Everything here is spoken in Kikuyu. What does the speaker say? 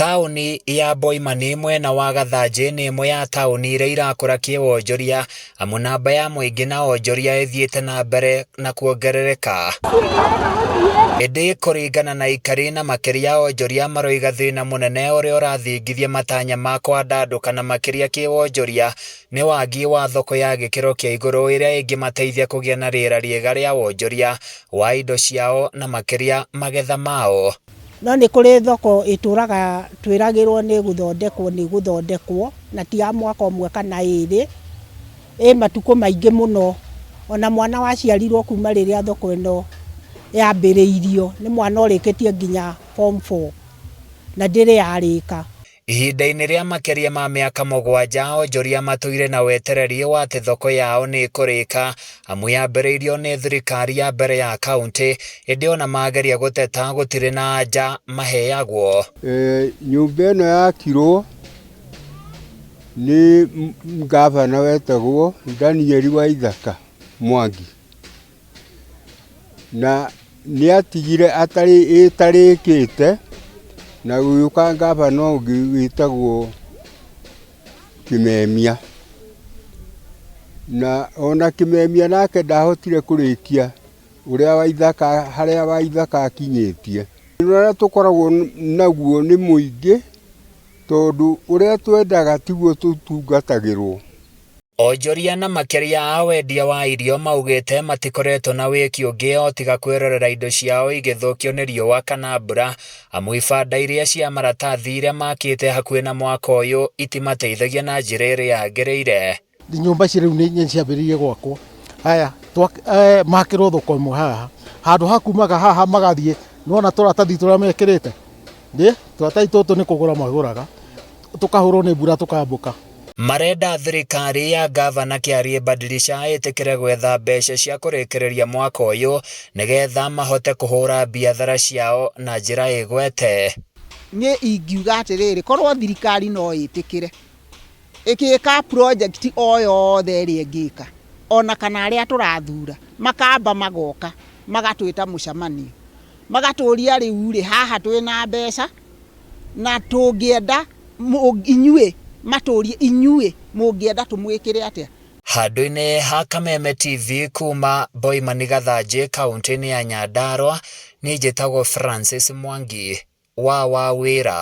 Taũni ya Boimani mwena wa Gathanjĩ nĩ ĩmwe ya taũni iria irakũra kĩwonjoria amu namba ya mũingĩ na onjoria ĩthiĩte na mbere na kuongerereka. Ĩndĩ kũringana na aikari na makĩria onjoria maroiga thĩna mũnene ũrĩa ũrathingithia matanya ma kwandandũka na makĩria kĩwonjoria nĩ wagi wa thoko ya gĩkĩro kĩa igũrũ ĩrĩa ĩngĩmateithia kũgĩa na rĩera rĩega rĩa wonjoria wa indo ciao na makĩria magetha mao. No nĩ kũrĩ thoko ĩtũraga twĩragĩrwo nĩ gũthondekwo nĩ gũthondekwo na ti ya mwaka ũmwe kana ĩrĩ, ĩ matukũ maingĩ mũno. Ona mwana waciarirwo kuma rĩrĩa thoko ĩno yambĩrĩirio nĩ mwana ũrĩkĩtie nginya form 4 na ndĩrĩ yarĩka. Ihinda-inĩ rĩa makĩria ma mĩaka 7 onjoria matũire na wetereri wa atĩ thoko yao nĩ ĩkũrĩka amu yambĩrĩirio nĩ thirikari ya mbere ya kauntĩ, ĩndĩ ona mageria gũteta gũtirĩ na anja maheagwo. Nyũmba ĩno yakirwo nĩ ngavana wetagwo Daniel Waithaka Mwangi. Na nĩ atigire ĩtarĩkĩte na gũgĩũka ngavana ũngĩ wĩtagwo Kĩmemia. Na ona Kĩmemia nake ndahotire kũrĩkia ũrĩa Waithaka, harĩa Waithaka akinyĩtie. Thĩna ũrĩa tũkoragwo naguo nĩ mũingĩ tondũ ũrĩa twendaga tiguo tũtungatagĩrwo. Onjoria na makĩria a wendia wa irio maugĩte matikoretwo na wĩki ũngĩ o tiga kwĩrorera indo ciao igĩthũkio nĩ riũa kana mbura, amu ibanda iria cia maratathi iria makĩte hakuhĩ na mwako ũyũ itimateithagia na njĩra ĩrĩa yagĩrĩire. Nyũmba ici rĩu nĩ ciambĩrĩirie gwakwo, haya makĩrwo thoko ĩmwe haha, handũ ha kumaga haha magathiĩ, nĩwona tũratathi tũrĩa mekĩrĩte, tũratathi tũtũ nĩ kũgũra magũraga, tũkahũrwo nĩ mbura tũkambũka. Marenda thirikari ya ngavana Kĩarie Badilisha ĩtĩkĩre gwetha mbeca cia kũrĩkĩrĩria mwaka ũyũ nĩgetha mahote kũhũra biathara ciao na njĩra ĩgwete. Niĩ ingiuga atĩrĩrĩ, korwo thirikari no ĩtĩkĩre ĩgĩka project o yothe ĩrĩa ĩngĩka, ona kana arĩa tũrathura makamba magoka magatwĩta mũcemanio, magatũria rĩu rĩ, haha twĩna mbeca na tũngĩenda inyuĩ, matũrie inyuĩ mũngĩenda tũmwĩkĩre atĩa. Handũ-inĩ ha Kameme TV kuma Boimani Gathanjĩ kaunti-inĩ ya Nyandarua, niĩ njĩtagwo Francis Mwangi wa Wawĩra.